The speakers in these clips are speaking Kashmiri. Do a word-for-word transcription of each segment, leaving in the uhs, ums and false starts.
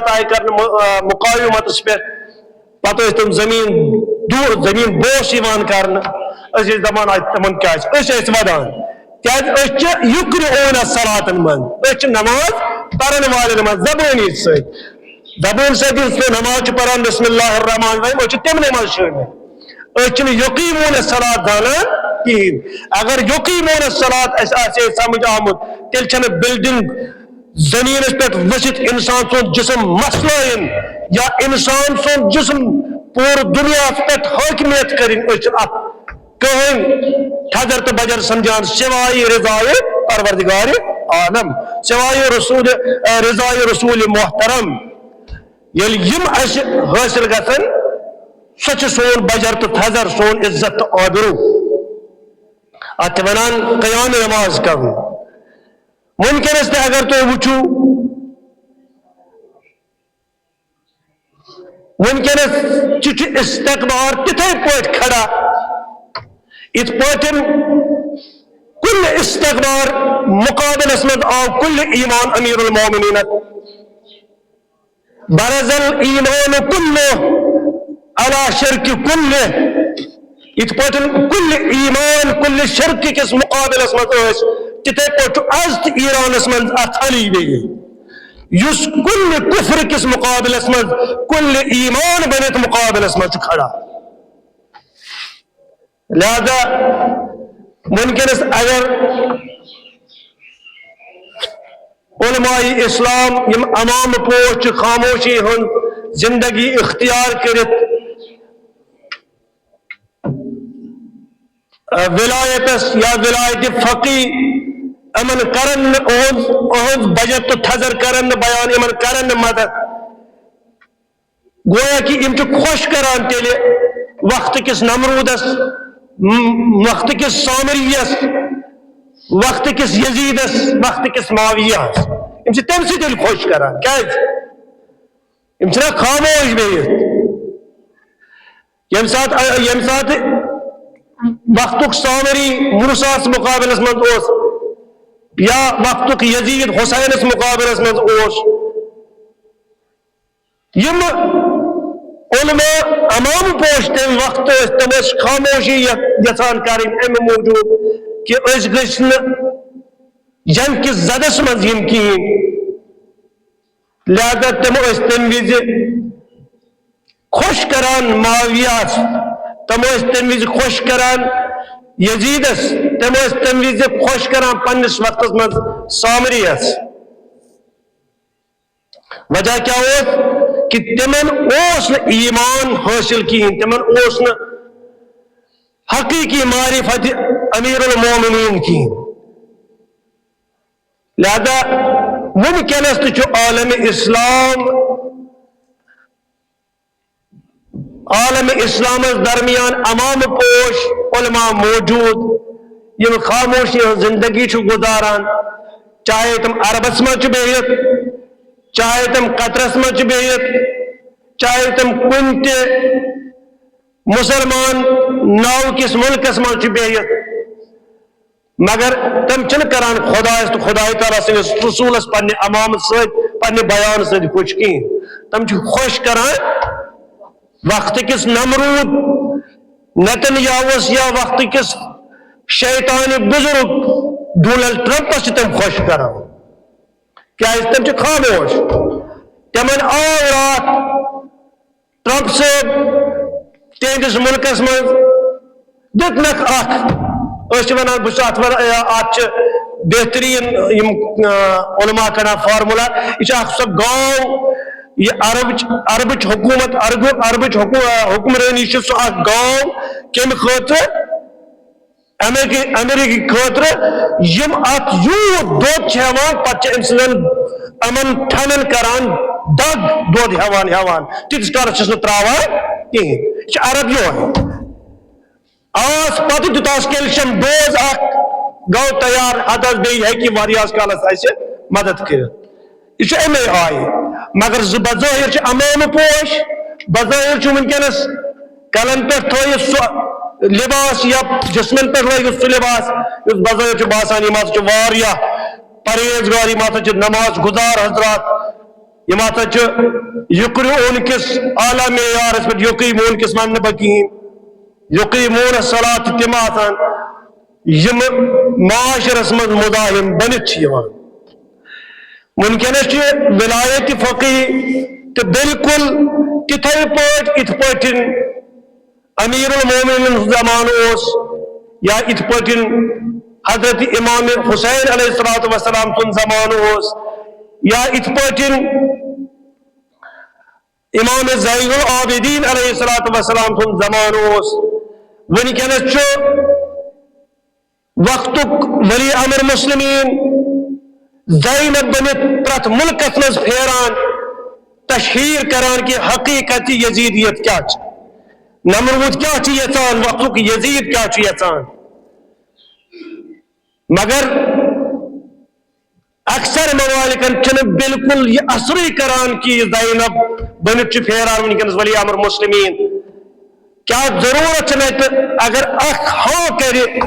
آیہِ کرنہٕ مُ-، آ، مقاومتس پٮ۪ٹھ، پتہٕ ٲسۍ تِم زٔمیٖن دو-، زٔمیٖن بوس یِوان کرنہٕ۔ أسۍ ٲسۍ دپان، اَتہِ تِمن کیٛازِ؟ أسۍ ٲسۍ ودان۔ کیٛازِ؟ أسۍ چھِ یُکرِعون الصلاتن منٛز، أسۍ چھِ نماز پرن والٮ۪ن منٛز زبٲنی سۭتۍ۔ زبٲنۍ سۭتۍ یُس نماز چھُ پران، بسم اللہ الرحمن الرحیم، أسۍ چھِ تِمنٕے منٛز شٲمِل۔ أسۍ چھِنہٕ یقیمون الصلات زانان کِہیٖنۍ۔ اگر یقیمون الصلات اَسہِ آسہِ ہے سمجھ آمُت، تیٚلہِ چھَنہٕ building زٔمیٖنَس پٮ۪ٹھ ؤسِتھ اِنسان سُنٛد جسم مسلٲیِن یا اِنسان سُنٛد جسم پوٗرٕ دُنیاہَس پٮ۪ٹھ حٲکمیت کٔرِنۍ۔ أسۍ چھِنہٕ اَتھ کٕہٕنۍ تھزر تہٕ بجر سمجھان سوائے رضائے پروردگار عالم، سوائے رسول، رضائے رسول محترم۔ ییٚلہِ یِم اَسہِ حٲصِل گژھن، سۄ چھِ سون بجر تہٕ تھزر، سون عزت تہٕ آبرو۔ اَتھ چھِ وَنان قیام نماز کرُن۔ وٕنکیٚنَس تہِ اگر تُہۍ وٕچھِو، وٕنکیٚنَس چھُ، چھُ استقبار تِتھے پٲٹھۍ کھڑا، یِتھ پٲٹھۍ کُلہِ استقبار مقابلس منٛز آو کُلہِ ایمان امیر المومنین۔ برز الایمان کلہ علی شرک کلہ۔ یِتھ پٲٹھۍ کُلہِ ایمان کُلہِ شرک کِس مقابلس منٛز ٲسۍ، تِتھے پٲٹھۍ چھُ از تہِ ایرانس منٛز اکھ علی بیگی، یُس کُلہِ کفر کِس مقابلس منٛز کُلہِ ایمان بٔنِتھ مقابلس منٛز چھُ کھڑا۔ لہذا وٕنکیٚنَس اگر علماء اسلام یِم عوام پوش چھِ خاموشی ہٕنٛز زندگی اختیار کٔرِتھ ولایتس یا ولایت فقی یِمن کرن نہٕ اُہُنٛد، اُہُنٛد بجر تہٕ تھزر کرن نہٕ بیان، یِمن کرن نہٕ مدد۔ گویا کہ یِم چھِ خۄش کران تیٚلہِ وقت کِس نمروٗدس، م-، وقت کِس سامریس، وقت کِس یزیدس، وقت کِس معاویہس۔ یِم چھِ تَمہِ سۭتۍ تیٚلہِ خۄش کران۔ کیٛازِ؟ یِم چھِنہ خاموش بِہِتھ؟ ییٚمہِ ساتہٕ، ییٚمہِ ساتہٕ وقتُک سامری موسیٰ ہس مقابلس منٛز اوس یا وقتُک یزید حسینس مقابلس منٛز اوس، یِم علماء عوام پوش تَمہِ وقتہٕ ٲسۍ، تِم ٲسۍ خاموشی یَ-، یَژھان کَرٕنۍ اَمہِ موٗجوٗب کہِ أسۍ گٔژھۍ نہٕ جنگ کِس زدس منٛز یِنۍ کِہیٖنۍ۔ لہذا تِم ٲسۍ تَمہِ وِزِ خۄش کَران معاویہس، تِم ٲسۍ تَمہِ وِزِ خۄش کَران یزیدس، تِم ٲسۍ تَمہِ وِزِ خۄش کَران پننِس وقتس منٛز سامریس۔ وجہ کیا اوس؟ کہ تمن اوس نہٕ ایمان حٲصِل کِہیٖنۍ، تمن اوس نہٕ حقیقی معرفت امیر المومنین کِہیٖنۍ۔ لہذا وٕنکیٚنس تہِ چھُ عالم اسلام، عالم اسلامس درمیان عوام پوش علماء موجود، یِم خاموشی ہٕنٛز زندگی چھِ گُزاران، چاہے تِم عربس منٛز چھِ بِہِتھ، چاہے تِم قطرس منٛز چھِ بِہِتھ، چاہے تِم کُنہِ تہِ مسلمان ناو کِس مُلکس منٛز چھِ بِہِتھ، مگر تِم چھِنہٕ کران خۄدایس تہٕ خۄداے تعالیٰ سٕنٛدِس رسوٗلس پننہِ عوام سۭتۍ، پننہِ بیان سۭتۍ خۄش کِہیٖنۍ۔ تِم چھِ خۄش کران وقت کِس نمروٗد نتن یاہوس یا وقت کِس شیطانِ بزرگ ڈونلڈ ٹرمپس چھِ تِم خۄش کران۔ کیازِ؟ تِم چھِ خاموش۔ تِمن آو راتھ ٹرمپ صٲب تِہنٛدِس مُلکس منٛز دیُتنکھ اکھ، أسۍ چھِ ونان، بہٕ چھُس اتھ ونان، یا اتھ چھِ بہترین یِم، آ، علماء کڑان فارمولا۔ یہِ چھِ اکھ سۄ گاو، یہِ عرب، عربٕچ حکومت، عرب، عربٕچ حکو-، آ، حکمرٲنی چھِ سۄ اکھ گاو کمہِ خٲطرٕ؟ امریکی، امریکی خٲطرٕ، یِم اتھ یوٗت دۄد چھِ ہٮ۪وان، پتہٕ چھِ أمۍ سٕنٛدٮ۪ن یِمن ٹھنن کران دگ، دۄد ہٮ۪وان ہٮ۪وان، تیٖتِس کالس چھِس نہٕ تراوان کِہیٖنۍ۔ یہِ چھِ عرب یِہوٚے۔ آس پتہٕ دیُت آس کیلشیم ڈوز اکھ، گوٚو تیار، ہتس بیٚیہِ ہیٚکہِ واریاہس کالس اسہِ مدد کٔرِتھ۔ یہِ چھُ امے آیہِ۔ مگر زٕ بظٲہِر چھِ عوام پوش، بظٲہِر چھُ وٕنکیٚنس کلن پٮ۪ٹھ تھٲیِتھ سُہ لباس یا جسمن پٮ۪ٹھ لٲگِتھ سُہ لباس، یُس بظٲہِر چھُ باسان، یِم ہسا چھِ واریاہ پرہیزگار، یِم ہسا چھِ نماز گزار حضرات۔ یِم ہسا چھِ یقرؤون کِس اعلیٰ معیارس پٮ۪ٹھ، یقیمون کِس ونہٕ نہٕ بہٕ کِہیٖنۍ، یقیمون الصلاۃ، تِم آسان یِم معاشرس منٛز مزاحم بٔنِتھ چھِ یِوان۔ وٕنکیٚنس چھِ ولایت فقیہ تہٕ بالکل تِتھے پٲٹھۍ، یِتھ پٲٹھۍ امیر المومنین ہُنٛد زمانہٕ اوس، یا یِتھ پٲٹھۍ حضرت امام حسین علیہ الصلوۃ والسلام سُنٛد زمانہٕ اوس، یا یِتھ پٲٹھۍ امام زین العابدین علیہ الصلوۃ والسلام سُنٛد زمانہٕ اوس۔ وٕنکیٚنس چھُ وقتُک ولی امر مسلمین زینب بٔنِتھ پرٛٮ۪تھ مُلکس منٛز پھیران، تشہیر کران کہِ حقیقت یزیدیت کیٛاہ چھِ، نمرود کیٛاہ چھُ یژھان، وقتُک یزید کیٛاہ چھُ یژھان۔ مگر اکثر ممالکن چھُنہٕ بالکل یہِ اثرٕے کران کہِ یہِ زینب بٔنِتھ چھُ پھیران وٕنکیٚنس ولی امر مسلمین۔ کیٛاہ ضروٗرت چھِ مےٚ تہٕ اگر اکھ ہاں کرِ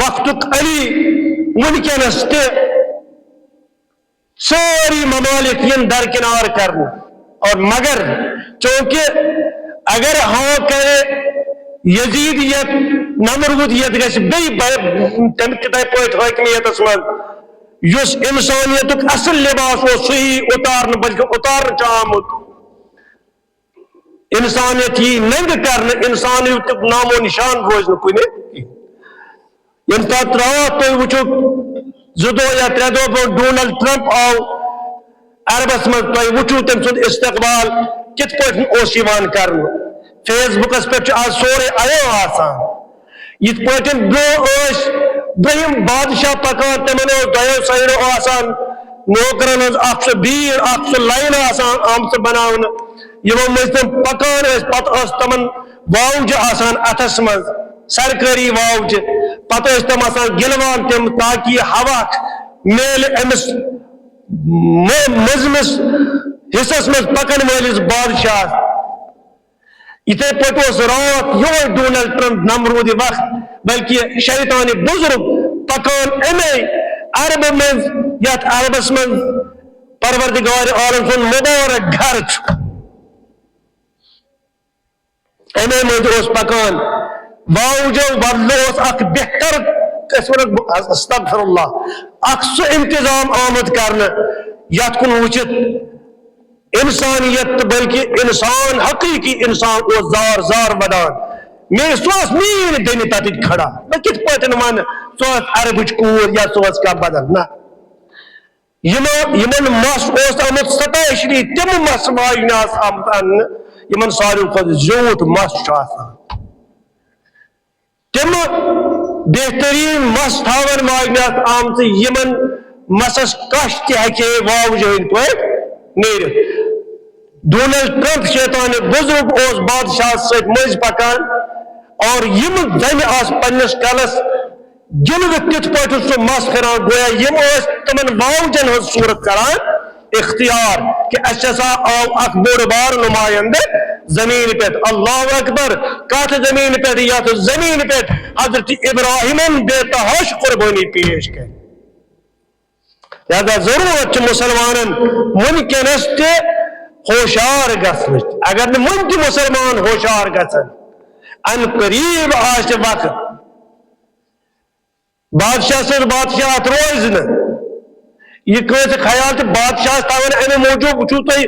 وقتُک علی وٕنکیٚنس تہِ، سٲری ممالک یِن درکنار کرنہٕ۔ اور مگر چونکہ اگر ہاں کرِ یزیدیت، نمرودیت گژھِ بیٚیہِ بہ-، تمہِ تِتھے پٲٹھۍ حٲکمیتس منٛز، یُس انسانیتُک اصل لباس اوس، سُہ یی اُتارنہٕ، بلکہِ اُتارنہٕ چھُ آمُت۔ انسانیت یی ننگہٕ کرنہٕ، انسانیتُک نام و نشان روزِ نہٕ کُنہِ۔ ییٚمہِ ساتہٕ راتھ تُہۍ وٕچھِو، زٕ دۄہ یا ترٛےٚ دۄہ برونٛہہ ڈونلڈ ٹرمپ آو عربس منٛز، تۄہہِ وٕچھِو تٔمۍ سُنٛد استقبال کِتھ پٲٹھۍ اوس یِوان کرنہٕ۔ فیس بُکس پٮ۪ٹھ چھُ آز سورُے عیاں آسان۔ یِتھ پٲٹھۍ برونٛہہ ٲسۍ برٛونٛہِم بادشاہ پکان، تِمن اوس دۄیو سایڈو آسان نوکرن ہٕنٛز اکھ سۄ بھیٖڑ، اکھ سۄ لاین آسان آمژٕ بناونہٕ۔ یِمو مٔنٛزۍ تِم پکان ٲسۍ، پتہٕ ٲس تِمن واوجہِ آسان اتھس منٛز، سرکٲری واوجہِ۔ پتہٕ ٲسۍ تِم آسان گِلوان تِم، تاکہِ یہِ ہوا میلہِ أمِس مٔ-، مٔنٛزمِس حصس منٛز پکن وٲلِس بادشاہس۔ یِتھے پٲٹھۍ اوس راتھ یِہوٚے ڈونلڈ ٹرمپ نمرودِ وقت، بلکہ شیطانِ بزرگ پکان اَمے عربہٕ منٛز، یتھ عربس منٛز پروردگار عالم سُنٛد مبارک گھر چھُ۔ اَمے مٔنٛزۍ اوس پکان۔ واوجو بدلہٕ اوس اکھ بہتر، أسۍ ونو، استغفر اللہ، اکھ سُہ انتظام آمُت کرنہٕ، یتھ کُن وٕچھِتھ انسانیت تہٕ بلکہ انسان، حقیقی انسان اوس زار زار ودان۔ مےٚ، سُہ اوس میٲنۍ بیٚنہِ تتٮ۪تھ کھڑا۔ بہٕ کِتھ پٲٹھۍ ونہٕ سُہ ٲس عربٕچ کوٗر یا سُہ اوس کانٛہہ بدل؟ نہ۔ یِمو، یِمن مَس اوس آمُت specially تِم مَس واجنہِ آسہٕ آمٕژ اننہٕ، یِمن ساروی کھۄتہٕ زیوٗٹھ مَس چھُ آسان۔ تِم بہتریٖن مَس تھاوَن واجنہِ آسہٕ آمژٕ، یِمن مَسَس کَش تہِ ہیٚکہِ ہے واوجہِ ہٕنٛدۍ پٲٹھۍ نیٖرِتھ۔ ڈونلڈ ٹرمپ شیطانِ بزرگ اوس بادشاہس سۭتۍ مٔنٛزۍ پکان، اور یِم زنہِ آسہٕ پننِس کلس گِنٛدِتھ تِتھ پٲٹھۍ سُہ مَس پھِران، گویا یِم ٲسۍ تِمن واوجن ہٕنٛز صوٗرت کران اختیار، کہِ اَسہِ ہسا آو اکھ بوٚڑ بار نُمایندٕ زٔمیٖنہِ پٮ۪ٹھ۔ اللہ اکبر! کتھ زٔمیٖنہِ پٮ۪ٹھ؟ یتھ زٔمیٖنہِ پٮ۪ٹھ حضرت ابراہیمن بے تحاش قربٲنی پیش کٔر۔ لہذا ضرورت چھِ مُسلمانن وٕنکیٚنس تہِ ہوشیار گژھنٕچ۔ اگر نہٕ وٕنہِ تہِ مُسلمان ہوشیار گژھن، ان قریب آسہِ وقت بادشاہ سٕنٛز بادشاہت روزِ نہٕ۔ یہِ کٲنٛسہِ خیال چھُ بادشاہس تھاوان امہِ موٗجوٗب، وٕچھِو تُہۍ،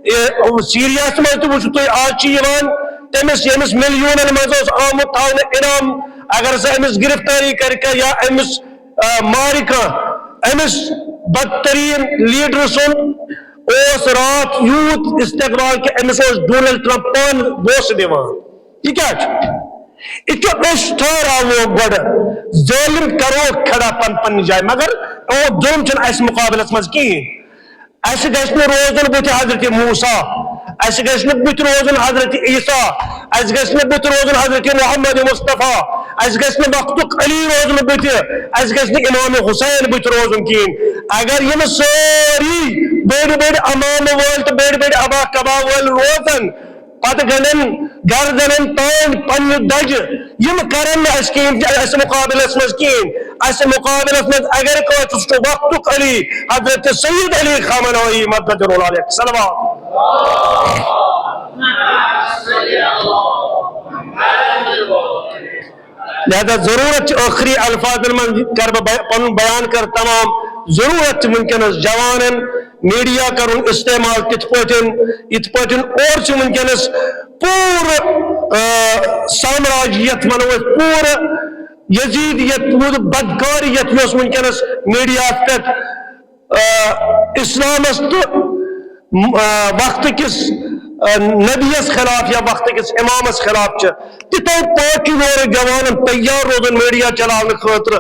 اے، سیٖریاہس منٛز تہِ وٕچھِو تُہۍ، آز چھِ یِوان تٔمِس، ییٚمِس ملینن منٛز اوس آمُت تھاونہٕ انعام، اگر سُہ أمِس گرفتٲری کرِ کانٛہہ یا أمِس، آ، مارِ کانٛہہ، أمِس بدترین لیڈر سُنٛد اوس راتھ یوٗت استقبال کہِ أمِس اوس ڈونلڈ ٹرمپ پانہٕ بوسہٕ دِوان۔ یہِ کیٛاہ چھُ؟ یہِ چھُ أسۍ ٹھہراوو گۄڈٕ، ظٲلم کروکھ کھڑا پن پننہِ جایہِ، مگر یِہُنٛد ظُلم چھُنہٕ اَسہِ مُقابلس منٛز کِہیٖنۍ۔ اَسہِ گژھِ نہٕ روزُن بُتھِ حضرت موسیٰ، اَسہِ گژھِ نہٕ بُتھِ روزُن حضرت عیسیٰ، اَسہِ گژھِ نہٕ بُتھِ روزُن حضرت محمد مصطفیٰ، اَسہِ گژھِ نہٕ وقتُک علی روزُن بُتھِ، اَسہِ گژھِ نہٕ امام حسین بُتھِ روزُن کِہیٖنۍ۔ اگر یِم سٲری بٔڑۍ بٔڑۍ عمامہٕ وٲلۍ تہٕ بٔڑۍ بٔڑۍ عبا قبا وٲلۍ روزن، پتہٕ گنڈن گردنن تانۍ پننہِ دجہِ۔ یِم کرن نہٕ اسہِ کِہیٖنۍ، اسہِ مُقابلس منٛز کِہیٖنۍ۔ اسہِ مُقابلس منٛز اگر کانٛہہ چھُ، سُہ چھُ وقتُک علی حضرت سید علی خامنائی مدد اللہ علیہ۔ صلوات۔ لہذا ضرورت چھِ ٲخری الفاظن منٛز کرٕ بہٕ بیا-، پنُن بیان کرٕ تمام۔ ضرورت چھِ وٕنکیٚنس جوانن میڈیا کرُن استعمال تِتھ پٲٹھۍ، یِتھ پٲٹھۍ اورٕ چھِ وٕنکیٚنس پوٗرٕ، آ، سامراجیت ونو أسۍ، پوٗرٕ یزیدیت، پوٗرٕ بدکاریت یۄس وٕنکیٚنس میڈیاہس پٮ۪ٹھ، آ، اسلامس تہٕ، آ، وقت کِس، آ، نبیس خلاف یا وقت کِس امامس خلاف چھِ، تِتھے پٲٹھۍ چھُ یورٕ جوانن تیار روزُن میڈیا چلاونہٕ خٲطرٕ۔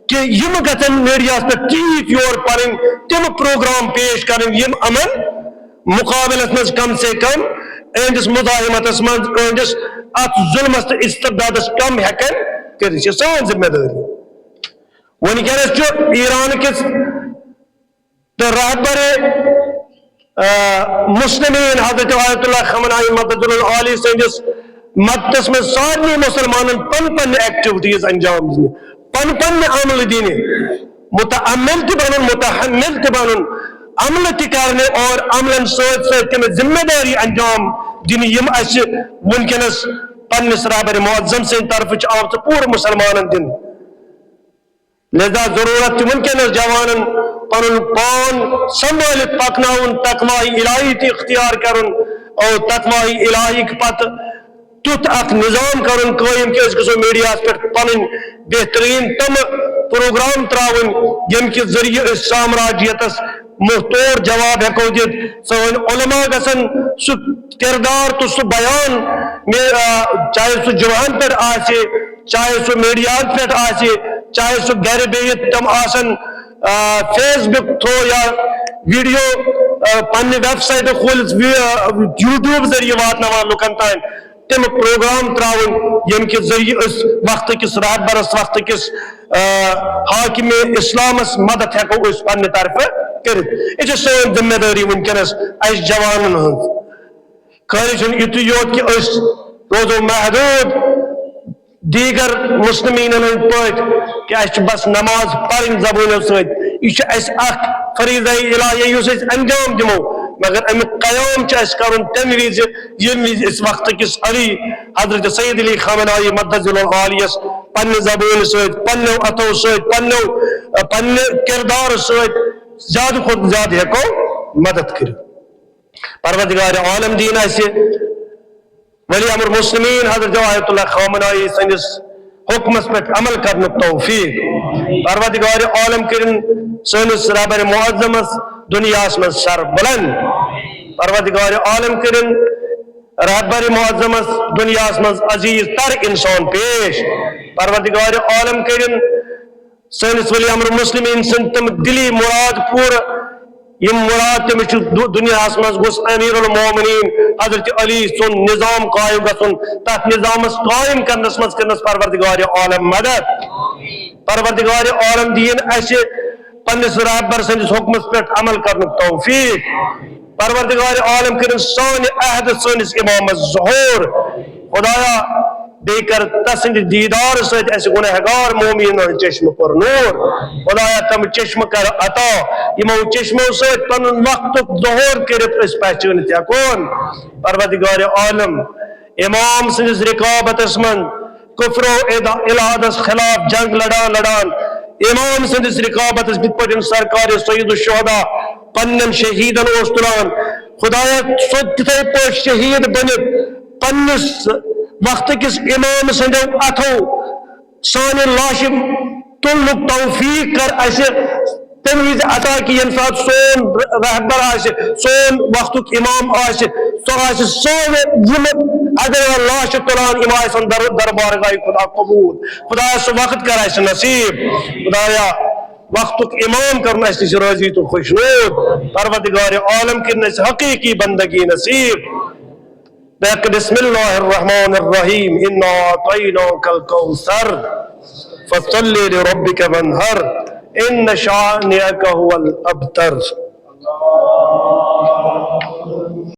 کہِ یِم گژھن میڈیاہس پٮ۪ٹھ تیٖتۍ یور پنٕنۍ تِم پروگرام پیش کرٕنۍ، یِم یِمن مُقابلس منٛز کم سے کم أہنٛدِس مزاحمتس منٛز، أہنٛدِس اتھ ظلمس تہٕ استبدادس کم ہٮ۪کن کٔرِتھ۔ یہِ چھِ سٲنۍ ذمہ دٲری۔ وٕنکیٚنس چھُ ایران کِس تہٕ رہبر، آ، مسلمین حضرت آیت اللہ خامنائی مدد اللہ عالی سٕنٛدِس مدتس منٛز سارنٕے مسلمانن پن پننہِ ایکٹیویٹیز انجام دِنہِ، پن پننہِ عملہٕ دِنہِ، متعمل تہِ بنُن، متحمل تہِ بنُن، عملہٕ تہِ کرنہِ اور عملن سۭتۍ سۭتۍ تِم ذمہ داری انجام دِنہِ، یِم اسہِ وٕنکیٚنس پننِس رہبر معظم سٕنٛدِ طرفہٕ چھِ آمژٕ پوٗرٕ مسلمانن دِنہٕ۔ لہذا ضرورت چھِ وٕنکیٚنس جوانن پنُن پان سنبھٲلِتھ پکناوُن، تقوی الہی تہِ اختیار کرُن اور تقوی الہی پتہٕ تیُتھ اکھ نظام کرُن قٲیِم کہِ أسۍ گژھو میڈیاہس پٮ۪ٹھ پنٕنۍ بہترین تِم پروگرام تراوٕنۍ، ییٚمہِ کہِ ذٔریعہٕ أسۍ سامراجیتس منہ توڑ جواب ہٮ۪کو دِتھ۔ سٲنۍ علماء گژھن سُہ کردار تہٕ سُہ بیان، مے-، آ، چاہے سُہ جمعن پٮ۪ٹھ آسہِ، چاہے سُہ میڈیاہن پٮ۪ٹھ آسہِ، چاہے سُہ گرِ بِہِتھ تِم آسن، آ، فیس بُک تھرو یا ویڈیو، آ، پننہِ ویب سایٹہٕ کھوٗلِتھ وی-، آ، یوٹیوب ذٔریعہٕ واتناوان لُکن تام۔ تِم پروگرام تراوٕنۍ، ییٚمہِ کہِ ذٔریعہٕ أسۍ وقتہٕ کِس رہبرس، وقتہٕ کِس، آ، حاکم اسلامس مدد ہٮ۪کو أسۍ پننہِ طرفہٕ کٔرِتھ۔ یہِ چھِ سٲنۍ ذمہ دٲری وٕنکیٚنس اسہِ جوانن ہٕنٛز۔ خٲلی چھُنہٕ یُتُے یوت کہِ أسۍ روزو محدوٗد دیٖگر مسلمیٖنن ہٕنٛدۍ پٲٹھۍ کہِ اَسہِ چھِ بس نماز پرٕنۍ زبٲنیو سۭتۍ۔ یہِ چھُ اَسہِ اکھ فریضہ الہیہ یُس أسۍ انجام دِمو، مگر اَمیُک قیام چھُ اَسہِ کرُن تَمہِ وِزِ، ییٚمہِ وِزِ أسۍ وقتہٕ کِس علی حضرت سید علی خامنائی مدد اللہ عالیس پننہِ زبٲنۍ سۭتۍ، پننیو اتھو سۭتۍ، پننیو، پننہِ کردارٕ سۭتۍ زیادٕ کھۄتہٕ زیادٕ ہٮ۪کو مدد کٔرِتھ۔ پروردگار عالم دِیِن اَسہِ ولی امر مسلمین حضرت آیت اللہ خامنائی سٕنٛدِس حکمس پٮ۪ٹھ عمل کرنُک توفیق۔ پروردگار عالم کٔرِن سٲنِس رہبر معظمس دُنیاہس منٛز سر بلند۔ پروردگار عالم کٔرِن رہبر معظمس دُنیاہس منٛز عزیز تر انسان پیش۔ پروردگار عالم کٔرِن سٲنِس ولی امر مسلمین سٕنٛدۍ تِم دِلی مُراد پوٗرٕ، یِم مُراد تٔمِس چھُ دُ-، دُنیاہَس منٛز گوٚژھ امیر المومنین حضرت علی سُنٛد نظام قٲیِم گژھُن، تَتھ نظامَس قٲیِم کرنَس منٛز کٔرنَس پروردگار عالم مدد۔ پروردگار عالم دِیِن اَسہِ پننِس رہبر سٕنٛدِس حُکمَس پٮ۪ٹھ عمل کرنُک توفیق۔ پروردگار عالم کٔرِن سانہِ عہدٕ سٲنِس امامس ظہور۔ خدایا، بیٚیہِ کر تسٕنٛدِ دیٖدار سۭتۍ اَسہِ گُنہگار مومینن چشمہٕ پر نور۔ خدایا، تِم چشمہٕ کر عطا، یِمو چشمو سۭتۍ پنُن وقتُک ظہور کٔرِتھ أسۍ پہچٲنِتھ ہٮ۪کون۔ پروردگار عالم، امام سٕنٛدِس رقابتس منٛز کفر و ادا-، الحادس خلاف جنگ لڑان لڑان امام سٕنٛدِس رقابتس کِتھ پٲٹھۍ سرکار سید الشہداء پننٮ۪ن شہیدن اوس تُلان۔ خدایا، سُہ تِتھے پٲٹھۍ شہید بٔنِتھ پننِس وقتہٕ کِس امام سٕنٛدیو اتھو سانہِ لاشہِ تُلنُک توفیق کر اَسہِ تَمہِ وِزِ عطا کہِ ییٚمہِ ساتہٕ سون رہبر آسہِ، سون وقتُک امام آسہِ، سُہ آسہِ سانہِ یِم اگر لاشہِ تُلان، یِم آسن در-، دربارگاہ خدا قبول۔ خدایا، سُہ وقت کر اَسہِ نصیب۔ خدایا، وقتُک امام کرُن اَسہِ نِش رٲضی تہٕ خۄشنود۔ پروردگار عالم کٔرِن اَسہِ حقیقی بندگی نصیب۔ بسم اللہ الرحمن الرحیم، انا اعطیناک الکوثر، فصل لربک وانحر، ان شانئک هو الابتر۔